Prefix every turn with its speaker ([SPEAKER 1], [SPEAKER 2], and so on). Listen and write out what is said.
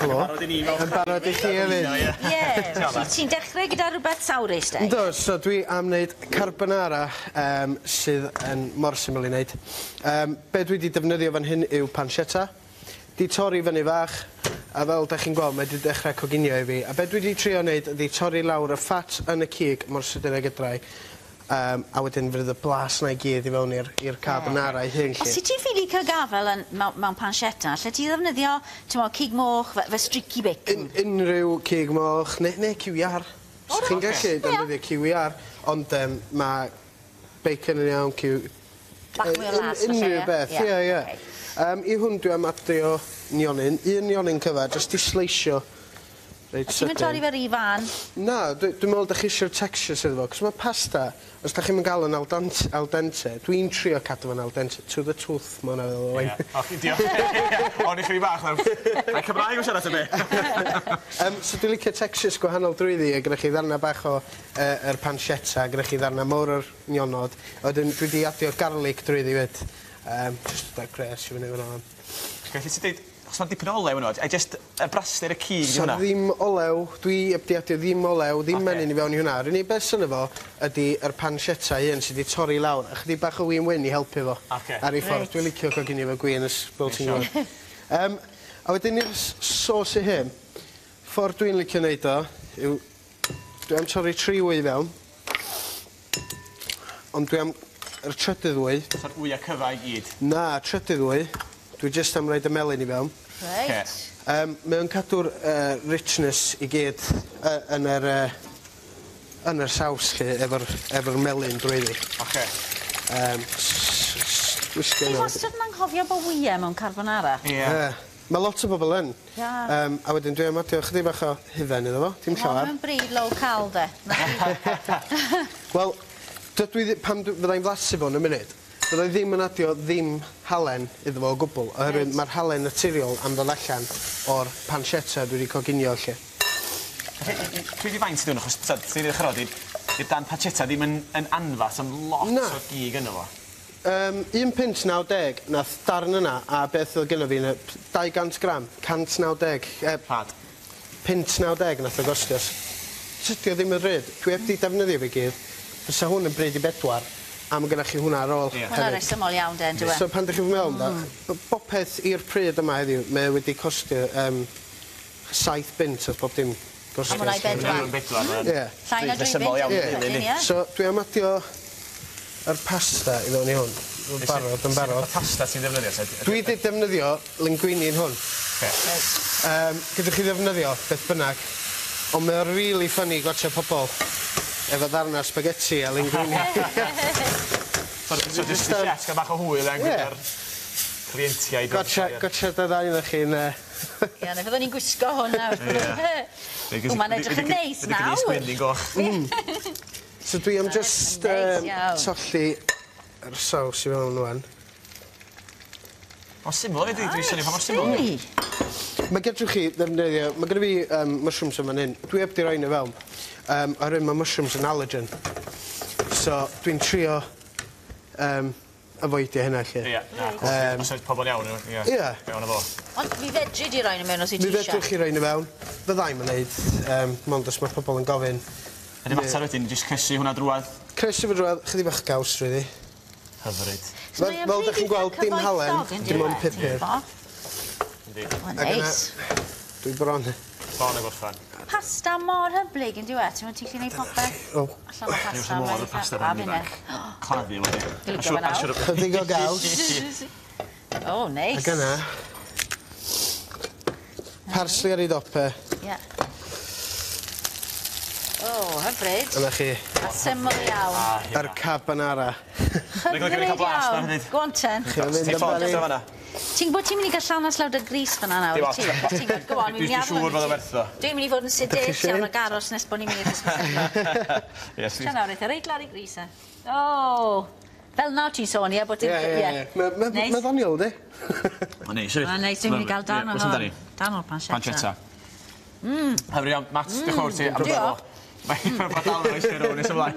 [SPEAKER 1] Helo.
[SPEAKER 2] Yn barod i ni fel...
[SPEAKER 1] Yn barod i chi hefyd.
[SPEAKER 2] Ie.
[SPEAKER 3] Ie. Felly ti'n dechrau gyda rhywbeth sawrus de?
[SPEAKER 1] Yndw, so dwi am wneud carbonara sydd yn mor syml i wneud. Be dwi 'di defnyddio fan hyn yw pancetta. 'Di torri fyny fach, a fel 'dach chi'n gweld mae 'di dechrau coginio i fi. A be dwi 'di trio wneud ydi torri lawr y ffat yn y cig mor sydyn ag ydrai. A wedyn fydd y blas 'na i gyd i fewn i'r carbonara ei hun 'lly.
[SPEAKER 3] Os wyt ti'n ffili cael gafel yn mewn pancetta, lle ti ddefnyddio t'mo' cig moch fe streaky bacon?
[SPEAKER 1] Unrhyw cig moch neu cyw iâr. So chi'n gallu defnyddio cyw iâr, ond ma' bacon yn iawn, cyw...
[SPEAKER 3] Bach mwy o las falle ie?
[SPEAKER 1] Unrhyw beth, ie ie. I hwn dwi am adio nionyn, un nionyn cyfa, jyst i sleisio reit
[SPEAKER 3] A ti'm yn
[SPEAKER 1] sydyn.
[SPEAKER 3] torri fe ry fân?
[SPEAKER 1] Na, dwi'n meddwl 'dach chi isio'r texture sydd efo, 'cos ma' pasta, os 'dach chi'm yn ga'l yn al dante, al dente, dwi'n trio cadw fo'n al dente, to the tooth ma' wnna feddwl Owain.
[SPEAKER 2] Ie. O diolch. O'n i chydig bach fel Mae Cymraeg yn siarad ta be'?
[SPEAKER 1] So dwi'n licio textures gwahanol drwyddi, a gyda chi ddarna bach o yr pancetta, gyda chi ddarna mowr o'r nionod, a wedyn dwi 'di adio garlic drwyddi 'fyd. Jyst dod â gres i fyny fan 'na.
[SPEAKER 2] Felly ti deud, achos ma'n dipyn o olew yno, a jyst y braster y cig 'di
[SPEAKER 1] So
[SPEAKER 2] hwnna?
[SPEAKER 1] ddim olew, dwi 'eb 'di adio ddim olew, ddim menyn i fewn i hwnna. Yr unig beth sy yno fo ydi yr pancetta 'i hun sy 'di torri lawr, a chydig bach o win wyn i helpu fo. Ar ei ffordd. Dwi'n licio coginio efo gwin os fel ti'n gwbod. A wedyn i'r sauce ei hun, ffordd dwi'n licio neud o yw dwi am torri 3 wy fewn. Ond dwi am yr trydydd wy.
[SPEAKER 2] So'r wya cyfa i gyd?
[SPEAKER 1] Na, trydydd wy. Dwi jyst am roid y melyn i fewn.
[SPEAKER 3] Reit.
[SPEAKER 1] Mae o'n cadw'r richness i gyd yn yr yn yr saws 'lly efo'r melyn drwyddi. Wisgo
[SPEAKER 3] Dwi
[SPEAKER 1] nhw.
[SPEAKER 3] wastad yn anghofio bo' wye mewn carbonara.
[SPEAKER 2] Ie.
[SPEAKER 1] Ie. Ma' lot o bobl yn.
[SPEAKER 3] Ia.
[SPEAKER 1] A wedyn dwi am adio chydig bach o hufen iddo fo, dim llawar.
[SPEAKER 3] Mae'n bryd low cal de.
[SPEAKER 1] Wel, dydw i pan fyddai'n flasu fo yn y munud, fyddai ddim yn adio ddim halen iddo fo o gwbl, oherwydd ma'r halen naturiol am ddod allan o'r pancetta dwi wedi coginio 'lly.
[SPEAKER 2] Pryd i faint ydyn nhw, achos t'od, ti'n edrych ar ôl, di'r dan pancetta ddim yn anfarth, am lot o gig yno fo.
[SPEAKER 1] 1.90 nath darn yna, a beth oedd gynno fi yn y 200 gram, 190.
[SPEAKER 2] Rhad.
[SPEAKER 1] Punt 90 nath o gostio. Tydi o ddim yn ryd, dwi heb di defnyddio fe gyd, fysa hwn yn bryd i bedwar, a ma' gynnoch chi hwnna ar ôl
[SPEAKER 2] Ie.
[SPEAKER 3] Hwnna'n
[SPEAKER 1] hefyd.
[SPEAKER 3] resymol iawn de, yndyw e?
[SPEAKER 1] So pan 'dych chi'n meddwl amdano, bopeth i'r pryd yma heddiw, mae o wedi costio 7 bunt oedd pob dim gostio.
[SPEAKER 3] A ma' hwnna i bedwar.
[SPEAKER 2] Yn bedwar, ma'n
[SPEAKER 1] Ie.
[SPEAKER 3] Llai na dwy
[SPEAKER 2] Rhesymol
[SPEAKER 3] bunt.
[SPEAKER 2] iawn,
[SPEAKER 1] Ie.
[SPEAKER 2] rili,
[SPEAKER 3] Ie.
[SPEAKER 1] So dwi am adio yr pasta i fewn i hwn. Yn barod, yn barod.
[SPEAKER 2] Sut pasta ti'n defnyddio? te?
[SPEAKER 1] Dwi wedi defnyddio linguine yn hwn. Gydwch chi ddefnyddio beth bynnag, ond mae o'n really funny gwatsio pobl efo ddarna spaghetti a linguine.
[SPEAKER 2] So jyst i chefs gael bach o hwyl e'n gyda'r clientiaid.
[SPEAKER 1] Gotcha dy ddau ohonoch chi'n...
[SPEAKER 3] Ie, na fyddwn ni'n gwisgo hwn nawr.
[SPEAKER 2] Ie.
[SPEAKER 3] O, mae'n edrych yn neis
[SPEAKER 2] Wedi
[SPEAKER 3] nawr.
[SPEAKER 2] sgwennu'n goch.
[SPEAKER 1] So dwi am jyst
[SPEAKER 3] Neis iawn.
[SPEAKER 1] tolli yr saws i fewn rŵan.
[SPEAKER 2] Mae'n syml hefyd, dwi'n synnu pa mor syml.
[SPEAKER 3] Yndi.
[SPEAKER 1] Mae gedrwch chi ddefnyddio, mae gyda fi mushrooms yn fan hyn. Dwi heb di roi nhw fewn, oherwydd mae mushrooms yn allergen. So dwi'n trio avoidio hynna 'lly.
[SPEAKER 2] Ie, na, course. Os oes pobl iawn, ie.
[SPEAKER 1] Ie.
[SPEAKER 2] Fewn â fo.
[SPEAKER 3] Ond mi fedri di roi nhw mewn os wyt
[SPEAKER 1] Mi
[SPEAKER 3] ti
[SPEAKER 1] fedrwch chi roi nhw fewn. Fyddai'm yn neud, mond os mae pobl yn gofyn.
[SPEAKER 2] Ydy mater wedyn, jyst crysu hwnna drwadd.
[SPEAKER 1] Crysu fo drwadd, chydig bach o gaws drwyddi.
[SPEAKER 2] Hyfryd.
[SPEAKER 3] So mae o'n
[SPEAKER 1] Fel dach chi'n
[SPEAKER 3] rili
[SPEAKER 1] gweld, dim halen,
[SPEAKER 3] cyfoethog, yndyw
[SPEAKER 1] dim ond
[SPEAKER 3] e, ti'n
[SPEAKER 1] pupur.
[SPEAKER 3] gwbo?
[SPEAKER 2] Yndi.
[SPEAKER 3] Mae'n
[SPEAKER 1] Ac yna-
[SPEAKER 3] neis.
[SPEAKER 1] Dwi bron.
[SPEAKER 2] Bron a gorffan.
[SPEAKER 3] Pasta mor hyblyg yn diwedd, ti'n gallu gwneud popeth
[SPEAKER 1] O.
[SPEAKER 3] allan o pasta.
[SPEAKER 2] Ni wrth y modd y pasta
[SPEAKER 3] A
[SPEAKER 2] fan
[SPEAKER 3] finne.
[SPEAKER 2] ifanc. Claddu wedi.
[SPEAKER 3] Dwi'n licio fe nawr.
[SPEAKER 1] Chydig o gaws.
[SPEAKER 3] O, neis.
[SPEAKER 1] Ac yna, parsley ar ei dop e.
[SPEAKER 3] Ie. O, hyfryd.
[SPEAKER 1] Yna chi,
[SPEAKER 3] A syml iawn.
[SPEAKER 1] yr carbonara.
[SPEAKER 3] Hyfryd
[SPEAKER 2] cael blas
[SPEAKER 3] iawn.
[SPEAKER 2] na hefyd.
[SPEAKER 3] Go on ten.
[SPEAKER 1] Chi'n mynd
[SPEAKER 2] Ti'n ffordd
[SPEAKER 1] amdani?
[SPEAKER 2] eto fan'na?
[SPEAKER 3] Ti'n gwybod ti'n mynd i gael llanas lawr dy grys fan'na nawr,
[SPEAKER 2] Dim
[SPEAKER 3] wyt ti?
[SPEAKER 2] ots.
[SPEAKER 3] Ti'n gwybod, go on,
[SPEAKER 2] Dwi
[SPEAKER 3] mi'n
[SPEAKER 2] siŵr fod o werth o.
[SPEAKER 3] Dwi'n mynd i fod yn
[SPEAKER 1] Dych chi
[SPEAKER 3] sedate
[SPEAKER 1] isie
[SPEAKER 3] iawn
[SPEAKER 1] un?
[SPEAKER 3] ag aros nes bod ni'n mynd i'r hysbyty.
[SPEAKER 2] Ie,
[SPEAKER 3] Sia nawr, eitha reit lawr i grys e. O, fel nawr ti'n sôn, ie, bod ti'n...
[SPEAKER 1] Ie, ie, ie.
[SPEAKER 3] Neis.
[SPEAKER 1] Mae ddoniol, di?
[SPEAKER 2] Mae'n neis, hefyd.
[SPEAKER 3] Mae'n neis, dwi'n mynd i gael darn o
[SPEAKER 2] Beth amdani?
[SPEAKER 3] hwn. Darn o'r pancetta.
[SPEAKER 2] Pancetta. Hyfryd iawn. Matt, diolch yn fawr ti. am
[SPEAKER 3] Diolch.
[SPEAKER 2] Mae'n dal yn oes nes ymlaen.